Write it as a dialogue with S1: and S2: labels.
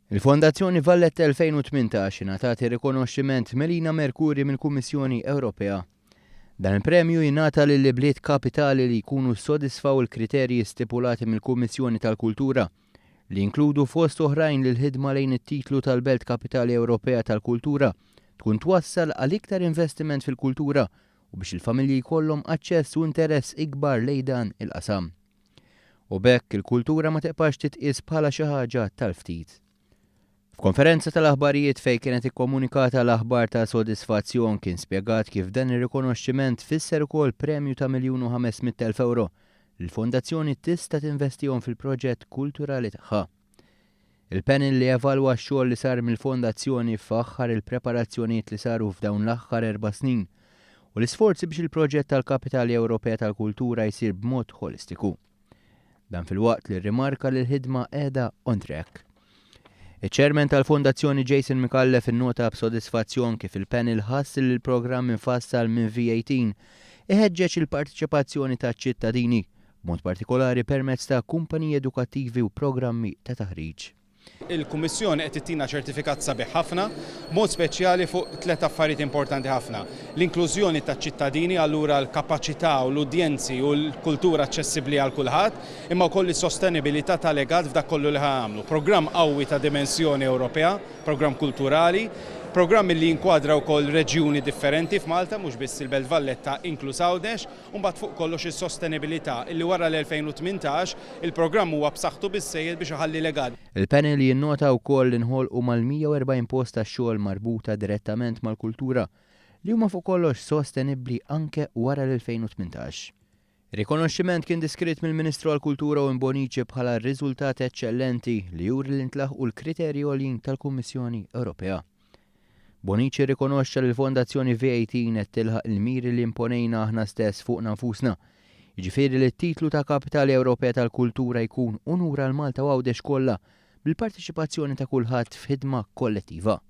S1: Il-Fondazzjoni Valletta 2018 ingħatat ir-rikonoxximent Melina Mercouri mill-Kummissjoni Ewropea. Dan il-premju jingħata lill-ibliet kapitali li jkunu ssodisfaw il-kriterji stipulati mill-Kummissjoni tal-Kultura, li jinkludu fost oħrajn li l-ħidma lejn it-titlu tal-Belt Kapitali Ewropea tal-Kultura tkun twassal għal iktar investiment fil-kultura u biex il-familji jkollhom aċċess u interess ikbar lejn dan il-qasam. U b'hekk il-kultura ma tibqax titqies bħala xi ħaġa tal-ftit. F'konferenza tal-aħbarijiet fejn kienet ikkomunikata l-aħbar ta' sodisfazzjon kien spjegat kif dan ir-rikonoxximent fisser ukoll premju ta' 1,500,000 ewro li l-Fondazzjoni tista' tinvestihom fil-proġett kulturali tagħha. Il-panel li evalwa x-xogħol li sar mill-Fondazzjoni faħħar il-preparazzjonijiet li saru f'dawn l-aħħar 4 snin u l-isforzi biex il-proġett tal-Kapitali Ewropea tal-Kultura jsir b'mod ħolistiku. Dan filwaqt li rrimarka li l-ħidma qiegħda on track. Iċ-chairman tal-Fondazzjoni Jason Micallef innota b'sodisfazzjon kif il-panel ħass li l-programm infassal minn V18 iħeġġeġ il-partiċipazzjoni taċ-ċittadini, b'mod partikolari permezz ta' kumpaniji edukattivi u programmi ta' taħriġ.
S2: Il-Kummissjoni qed tittina ċertifikat sabiħ ħafna, mod speċjali fuq tliet affarijiet importanti ħafna. L-inklużjoni taċ-ċittadini, allura l-kapaċità u l-udjenzi u l-kultura aċċessibbli għal kulħadd, imma wkoll is-sostenibilità tal-legat f'dak kollu li għamlu. Programm qawwi ta' dimensjoni Ewropea, programm kulturali, programm li jinkwadra wkoll reġjuni differenti f'Malta, mhux biss il-Belt Valletta, inkluż Għawdex, u mbagħad fuq kollox is-sostenibilità illi wara l-2018 il-programm huwa b'saħħtu biżżejjed biex iħalli legat.
S1: Il-panel jinnota wkoll li nħolqu mal-140 post ta' xogħol marbuta direttament mal-kultura li huma fuq kollox sostenibbli anke wara l-2018. Rikonoxximent kien diskrit mill-Ministru għall-Kultura Owen Bonnici bħala riżultat eċċellenti li juri li ntlaħqu l-kriterji għoljin tal-Kummissjoni Ewropea. Bonnici rikonoxxa li l-Fondazzjoni V18 qed tilħaq il-miri li imponejna aħna stess fuqna nfusna. Jiġifieri li t-titlu ta' Kapitali Ewropea tal-Kultura jkun unur għal Malta u Għawdex kollha bil-partiċipazzjoni ta' kulħadd f'ħidma kollettiva.